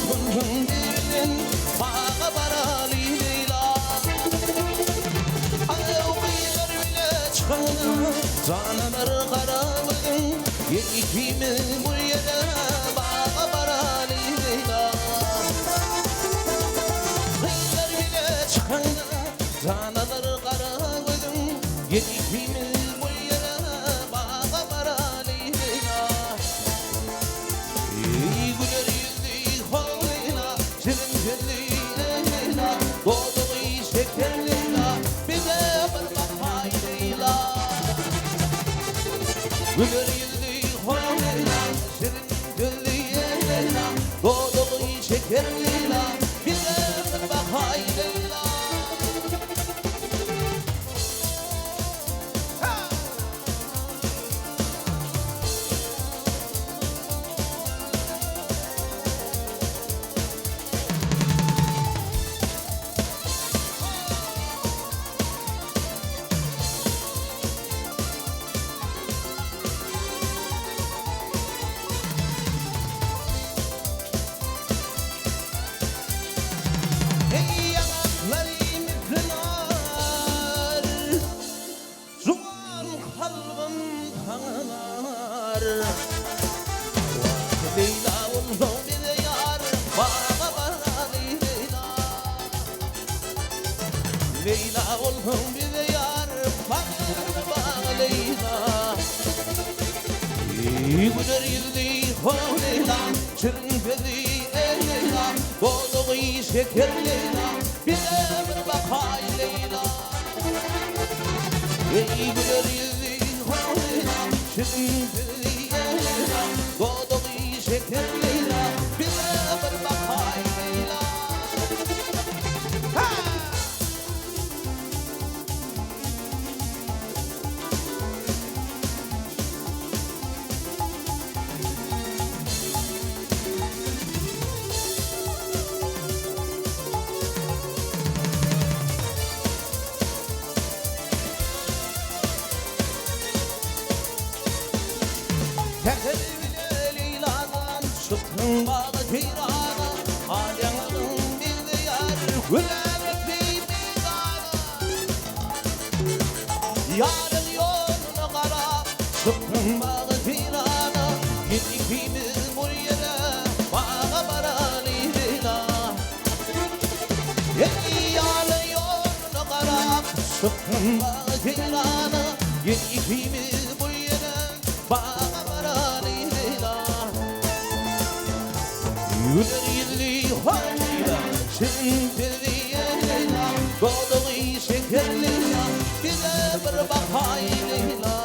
Bolsaň bilen baga baraly Leýla. Aw gyzlar bile çykanda janalar gara gözüň Gel ikimiz bu ýere baga baraly Leýla. Gyzlar bile çykanda janalar gara gözüň Gel ikimiz bu ýere baga baraly Leýla. Eý güler ýüzli how Leýla, şirin sözli Leýla, Dodagy şeker Leýla, bize bir bakaý Leýla. Güler ýüzli how Leýla, şirin sözli Leýla, Dodagy şeker Leýla, bize bir bakaý Leýla. Eý ýaňaklary misli nar. Juwan kalbym saňa nar. Wah, Leýla bolsaň bize ýar, Baga baraly Leýla. Leýla bolsaň bize ýar, Baraly baga Leýla. Eý, güler ýüzli, how Leýla, Şirin sözli, eý Leýla, Dodagy şeker Leýla, Bize bir bakaý Leýla. Eý güler ýüzli how Leýla, Şirin sözli eý Leýla, Dodagy şeker Leýla, Bize bir bakaý Leýla. Ha! Säher bile Leýladan çykdyň bagy seýrana, Al ýaňagyň meňzeýär gülälek deý meýdana. Ýaryň ýoluna garap çykdyň bagy seýrana, Gel ikimiz bu ýere baga baraly Leýla. Eý, ýaly ýoluna garap, çykdym bagy seýrana, Gel ikimiz bu ýere, baga baraly Leýla. Güler ýüzli hoý Leýla, şirin sözli Leýla, Dodagy şeker Leýla, bize bir bakaý Leýla.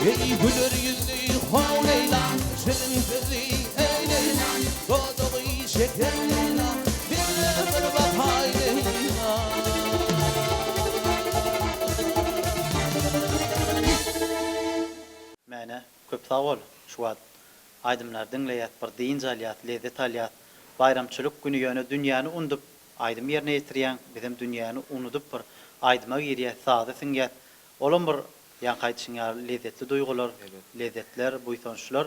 Eý, güler ýüzli how Leýla, şirin sözli eý Leýla, Dodagy şeker Leýla, bize bir bakaý Leýla. Mäne köp sag bol şu wagt aýdymlar diňleýäs bir dynç alýas lezzet alýas baýramçylyk güni ýöne dünýäni undup aýdym ýerine ýetirýäň bizem dünýäni unudyp bir aýdyma girýäs saza siňýäs olam bir Ýaňky aýdyşyň ýaly lezzetli duýgular, lezzetler, buýsançlar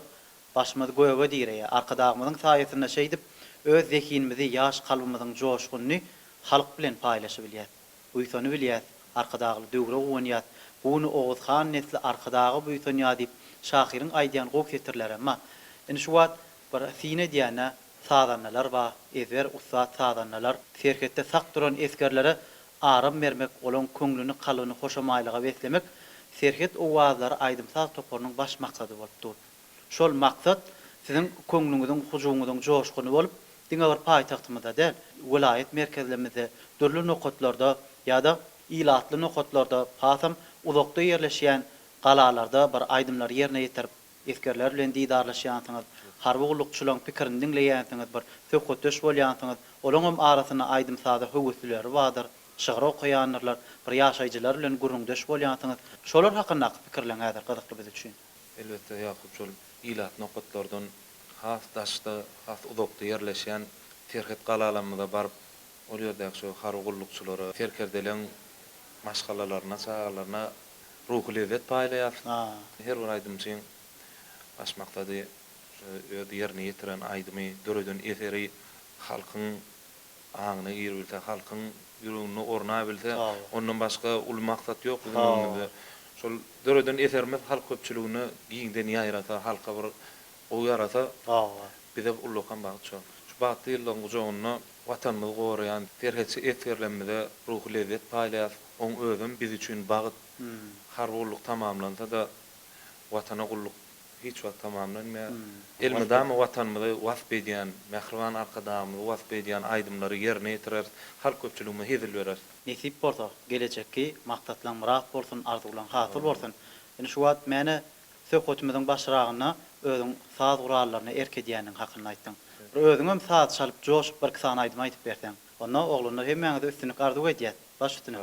başymyzy göge direýär. Arkadagymyzyň saýasynda şeýdip, öz zehinimizi, ýaş kalbymyzyň joşgunyny halk bilen paýlaşybilýäs. Buýsanybilýäs, Arkadagly döwre guwanýas. Bu güni Oguz han nesli Arkadaga buýsanýar diýip, şahyryň aýdýan gowy setirlerem bar. Indi şu wagt bir syn edýän-ä sazandalar bar, ezber, ussat sazandalar. Serhetde sak duran esgerlere aram bermek, olaň köňlüni, kalbyny hoşamaýlyga beslemek Serhet owazlary aýdym-saz toparynyň baş maksady bolup dur. Şol maksat siziň köňlüňiziň, hujuwyňyzyň joşguny bolup, diňe bir paýtagtymyzda däl, welaýat merkezlerimizde, dürli nokatlarda ýa-da ilatly nokatlarda, hasam uzakda ýerleşýän galalarda bir aýdymlary ýerine ýetirip, Esgerler bilen didarlaşýansyňyz, harby gullukçylaryň pikirini diňleýänsiňiz, bir söhbetdeş bolýansyňyz, olaňam arasynda aýdym-saza höweslileri bardyr, şygyr okaýandyrlar, bir ýaşaýjylar bilen gürrüňdeş bolýansyňyz. Şolar hakyndaky pikirleň häzir gyzykly biz üçin. Elbetde, Ýakup, şol ilat nokatlardan has daşda, has uzakda ýerleşýän serhet galalarymyza baryp, ol ýerdäki şo harby gullukçylara, serkerdeleň maşgalalaryna, çagalaryna Ruhy lezzet paýlaýar. Her bir aýdymçyň baş maksady şu. Öz ýerine ýetiren aýdymy, döreden eseri halkyň aňyna giribilse, halkyň ýüreginde ornabilse, ondan başga uly maksat ýok biziň öňümizde. Şol döreden eserimiz halk köpçüligine giňden ýaýrasa, halka bir gowy ýarasa, bize ullakan bagt şol. Şu bagtly ýyllaryň gujagynda Watanymyzy goraýan serhetçi esgerlerimize ruhy lezzet paýlaýarys. Oň özem biz üçin bagt. Harby gulluk tamamlansa-da, Watana gulluk hiç wagt tamamlanmaýar. Elmydama Watanymyzy wasp edýän, mähriban Arkadagymyzy wasp edýän aýdymlary ýerine ýetireris, halk köpçüligime hezil bereris. Nesip bolsa, gelejekki maksatlaň myrat bolsun, arzuwlaň hasyl bolsun. Indi şu wagt mene söhbetimiziň başragynda özüň saz gurallaryna erk edýändigiň hakynda aýtdyň. Bir özüňem saz çalyp joşup birki sany aýdym aýdyp berseň. Onda oglanlar hemmäňize üstünlik arzuw edýäs. Baş üstüne.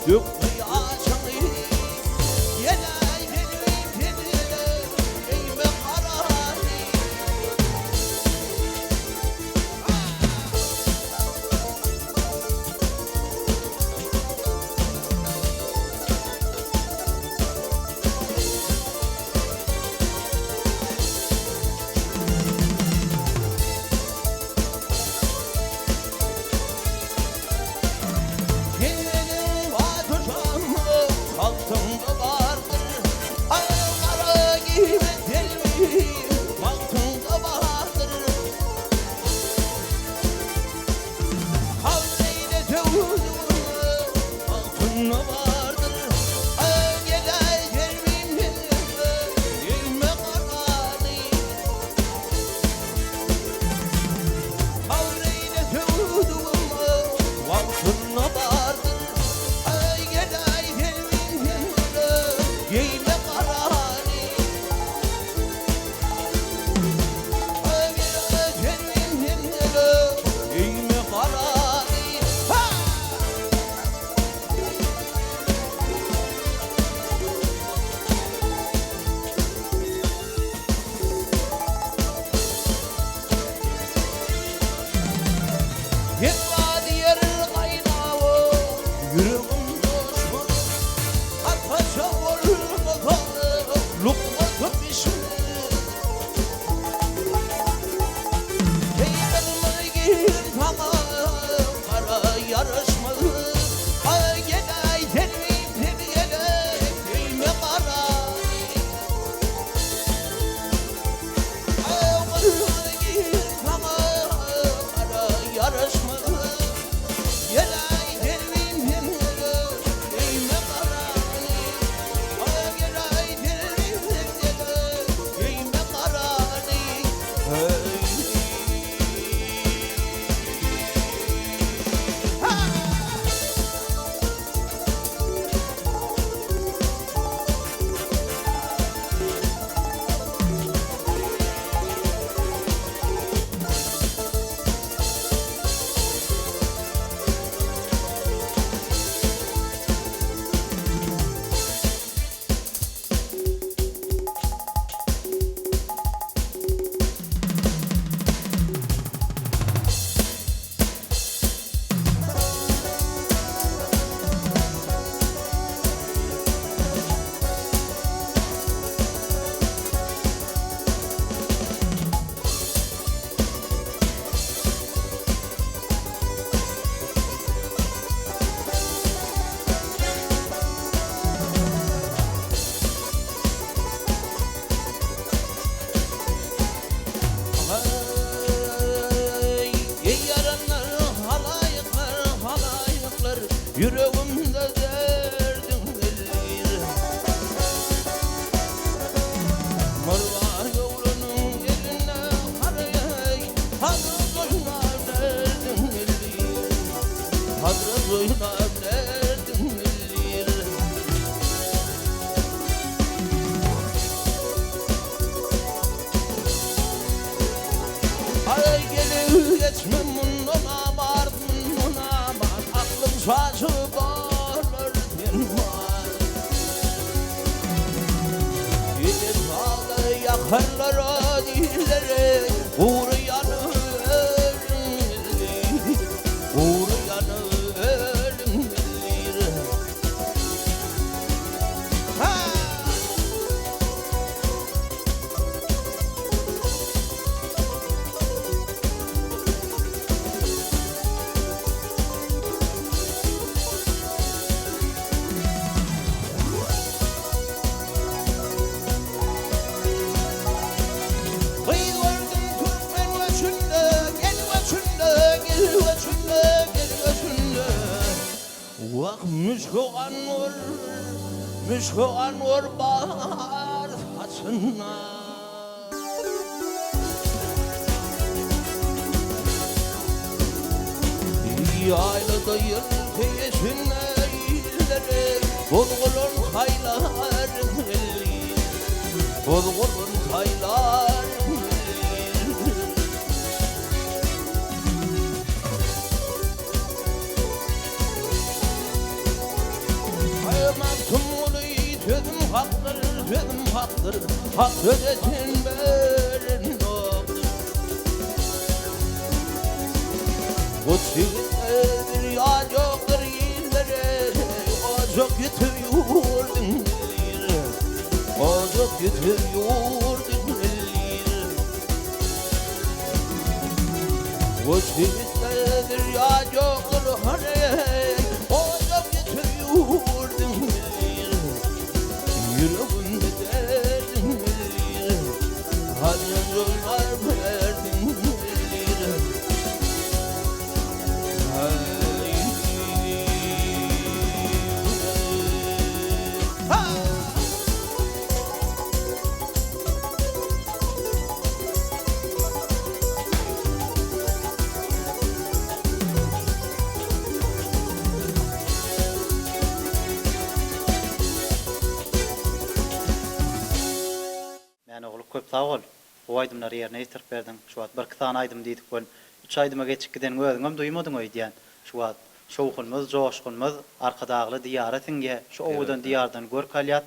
Dökme ýaşyňy Geläý gelibim sen gele Geýme garany. Seniň batyşaňy tagtyňda bardyr, Aý gara giyme telbi bagtyňda bardyr. Kabul eýle söwdüňi bagtyňda bardyr, Aý geläý telbim gelme garany. Kabul eýle söwdügimi wagtynda bardyr, Aý geläý selbim sende geýme garany. Aý geläý selbim sende geýme garany. Ha! Hemra diýer gaýnawa, ýüregim joşmaz. Arpaça bolmasa, lukmasy bişmez. Keýpirmi giýin saňa, gara ýaraşmaz. Aý, geläý, selbim, sen geläý, geýme garany. Aý, eý ýaranlar, halaýyklar, halaýyklar, Ýüregimde derdiň elleýär. Murbaý oglanyň elinde haraý, Hazrat oýnap derdiň elleýär. Hazrat oýnap derdiň elleýär. Aý gelip geçme mundan amart mundan amart Aklym şaşyp barlar sen bar Ýene sada ýakarlar dilleri Gury ýanyp ölüň Gury ýanyp ölüň Ha! Gyz gördüm türkmen göçünde, Gel göçünde, gel göçünde, gel göçünde. Wah, müşki anwar, müşki anwar bar saçynda. Ýaýlada ýyl peýesinde illeri Bozgulan taýlar milli, Bozgulan taýlar milli. hakdyr, sözüm hakdyr, Hak söze ten beren ýokdur. Goç ýigitde bir ýar ýokdur illere, Ojak ýeter ýurduň illeri, Ojak ýeter ýurduň illeri. Goç ýigitde bir ýar ýokdur hany, Ojak ýeter ýurduň illeri, Ýüregimde derdiň bildir, Halyň jylar berdiň bildir. Mäne ogly köp sag bol. Gowy aýdymlary ýerine ýetirip berdiň. Şu wagt birki sany aýdym diýdik welin, üç aýdyma geçip gideniňi özüňem duýmadyň öýdýän. Şu wagt şowhunymyz, joşgunymyz Arkadagly Diýara siňýä, şu owadan Diýardan görk alýas.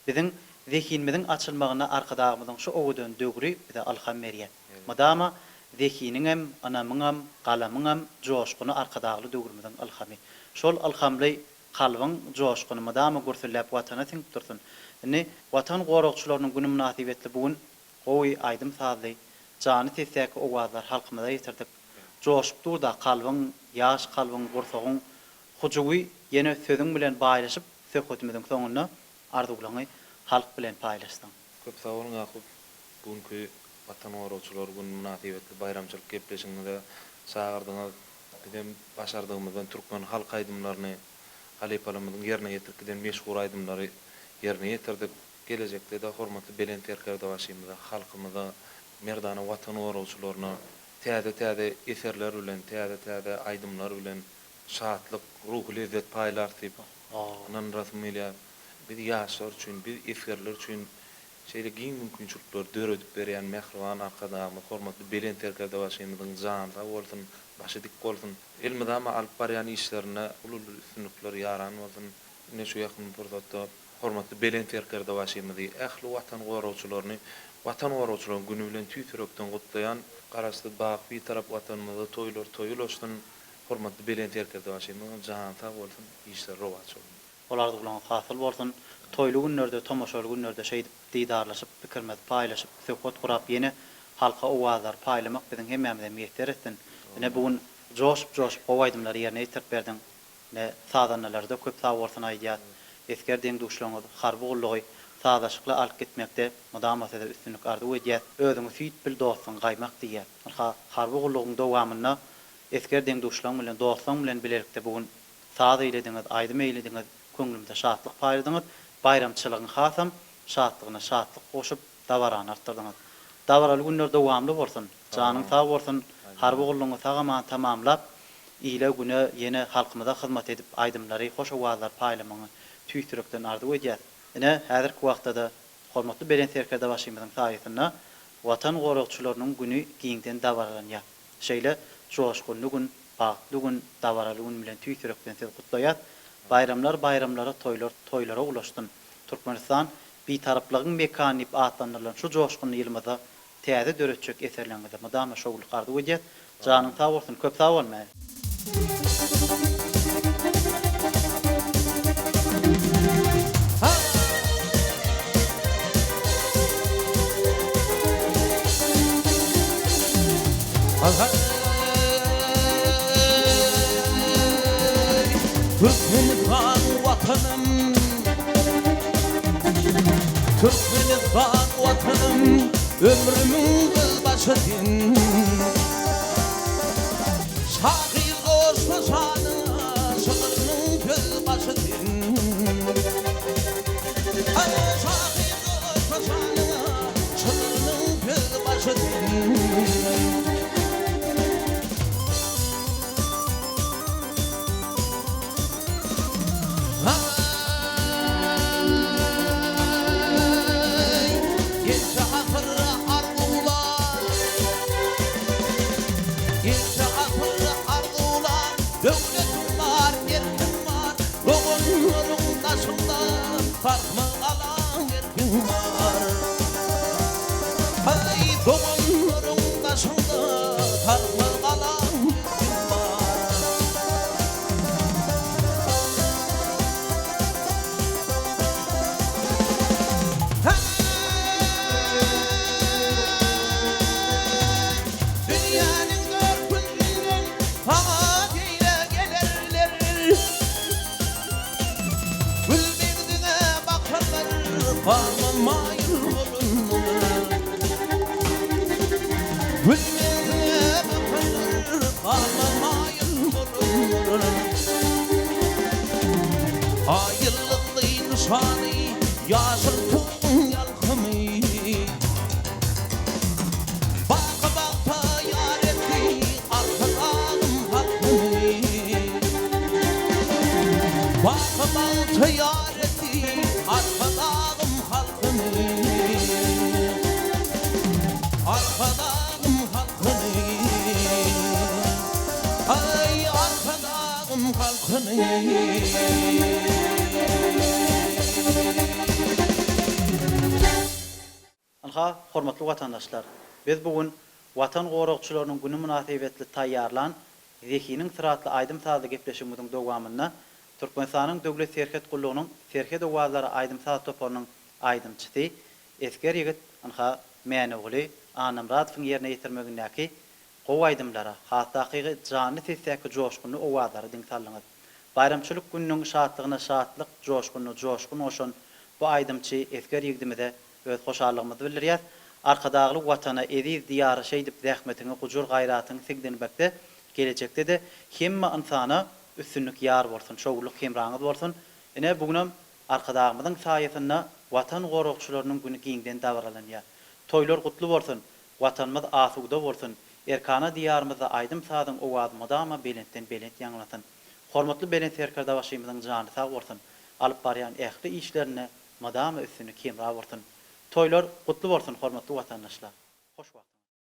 Biziň zehinimiziň açylmagynda Arkadagymyzyň şu owadan döwri bize ylham berýär. Mydama zehiniňem, ynamyňam, galamyňam joşguny Arkadagly döwrümiziň ylhamy. Şol ylhamly kalbyň joşguny mydama gürsüldäp Watana siňip dursun. Indi Watan goragçylarynyň güni mynasybetli bu gün gowy aýdym-sazly, jany sesdäki owazlary halkymyza ýetirdik. Joşup dur-da kalbyň, ýaş kalbyň, gursagyň hujuwy ýene sözüň bilen baýlaşyp söhbetimiziň soňunda arzuwlaňy halk bilen paýlaşsaň. Köp sag boluň Ýakup, bu günki Watan goragçylary güni mynasybetli baýramçylyk gepleşigiňize çagyrdyňyz. Bizem başardygymyzdan türkmen halk aýdymlaryny, halypalarymyzyň ýerine ýetirip giden meşhur aýdymlary ýerine ýetirdik. Gelejekde-de hormatly Belent Serkerdebaşymyza, halkymyza, merdana Watan goragçylaryna täze-täze eserler bilen, täze-täze aýdymlar bilen şatlyk, ruhy lezzet paýlarys diýip ynandyrasym gelýär. Biz ýaşlar üçin, biz esgerler üçin şeýle giň mümkinçilikleri döredip berýän mähriban Arkadagymyz, hormatly Belent Serkerdebaşymyzyň jany sag bolsun, başy dik bolsun! Elmydama alyp barýan işlerinde uly-uly üstünlikler ýaran bolsun! Ine şu ýakyn pursatda hormatly Belent Serkerdebaşymyzy, ähli Watan goragçylaryny Watan goragçylaryň güni bilen tüýs ýürekden gutlaýan. Garaşsyz, baky Bitarap Watanymyzda toýlar toý ulaşsyn! Hormatly Belent Serkerdebaşymyzyň jany sag bolsun, işleri rowaç bolsun! Ol arzuwlaryňyz hasyl bolsun. Toýly günlerde, tomaşaly günlerde şeýdip didarlaşyp, pikirimizi paýlaşyp, söhbet gurap ýene halka owazlary paýlamak biziň hemmämize miýesser etsin. Ine bu gün joşup-joşup gowy aýdymlary ýerine ýetirip berdiň. Ine sazandalarda köp sag bolsun aýdýas. Esger deň-duşlaryňyz harby gullugy sazlaşykly alyp gitmekde mydama size üstünlik arzuw edýäs. Özüňi süýt bil dostuňy gaýmak diýýär. Ynha harby gullugyň dowamynda esger deň-duşlaryň bilen, dostlaryň bilen bilelikde bu gün Saz eýlediňiz, aýdym eýlediňiz, köňlümize şatlyk paýladyňyz, baýramçylygyň hasam şatlygyna şatlyk goşup, dabarany artdyrdyňyz. Dabaraly günler dowamly bolsun! Janyň sag bolsun, harby gullugyňy sag-aman tamamlap, ile-güne, ýene halkymyza hyzmat edip, aýdymlary, hoş owazlary paýlamagyňy tüýs ýürekden arzuw edýäs. Ine, häzirki wagtda-da hormatly Belent Serkerdebaşymyzyň saýasynda Watan goragçylarynyň güni giňden dabaralanýar. Şeýle joşgunly gün, bagtly gün, dabaraly gün bilen tüýs ýürekden sizi gutlaýas. Baýramlar baýramlara, toýlar toýlara ulaşsyn. Türkmenistan Bitaraplygyň mekany diýip atlandyrylan şu joşgunly ýylymyzda täze döretjek eserleriňizde mydama şowlulyk arzuw edýäs. Janyň sag bolsun, köp sag bol Mälik. Türkmenistan Watanym Türkmenistan Watanym Ömrümiň gözbaşy sen Şahyr goşsa şanyňa Şygrynyň gözbaşy sen Şahyr goşsa şanyňa Şygrynyň gözbaşy sen. Aý, ençe asyr arzuwlan, Ençe asyr arzuwlan, Döwletim bar, erkim bar, Doganlaryň daşymda, Sarsmaz galam. bar. Haý, doganlaryň daşyňda sarpa galaň ýüzüň bar. Dünýäniň dört künjünden saňa seýle gelerler. Gül meňziňe bakarlar, gama maýyl bolarlar. Gül meňziňe bakarlar, gama maýyl bolarlar. Aý ýyldyzly nyşany, ýaşyl tuguň ýalkymy. Baky bagta ýar etdi Arkadagym halkyny. Baky bagta ýar etdi Arkadagym halkyny. Arkadagym halkyny. Aý Arkadagym halkyny. Ynha, hormatly watandaşlar, biz bu gün Watan goragçylarynyň güni mynasybetli taýýarlan Zehiniň syry atly aýdym-sazly gepleşigimiziň dowamynda Türkmenistanyň Döwlet serhet gullugynyň Serhet owazlary aýdym-saz toparynyň aýdymçysy, esger ýigit, ynha, Mäneguly Annamyradowyň ýerine ýetirmegindäki gowy aýdymlara, has takygy janly sesdäki joşgunly owazlara diň saldyňyz. Baýramçylyk gününiň şatlygyna şatlyk, joşgunyna joşgun goşan bu aýdymçy esger ýigdimize öz hoşallygymyzy bildirýäs. Arkadagly Watana, eziz Diýara şeýdip zähmetiňi, gujur-gaýratyňy siňdirmekde gelejekde-de hemme ynsana üstünlik ýar bolsun, şowlulyk hemraňyz bolsun. Ine, bu günem Arkadagymyzyň saýasynda Watan goragçylarynyň güni giňden dabaralanýar. Toýlar gutly bolsun! Watanymyz asuda bolsun! Erkana Diýarymyzda aýdym-sazyň owazy mydama belentden-belent ýaňlansyn! Hormatly Belent Serkerdebaşymyzyň jany sag bolsun! Alyp barýan ähli işlerinde mydama üstünlik hemra bolsun! Toýlar gutly bolsun hormatly watandaşlar! Hoş wagt.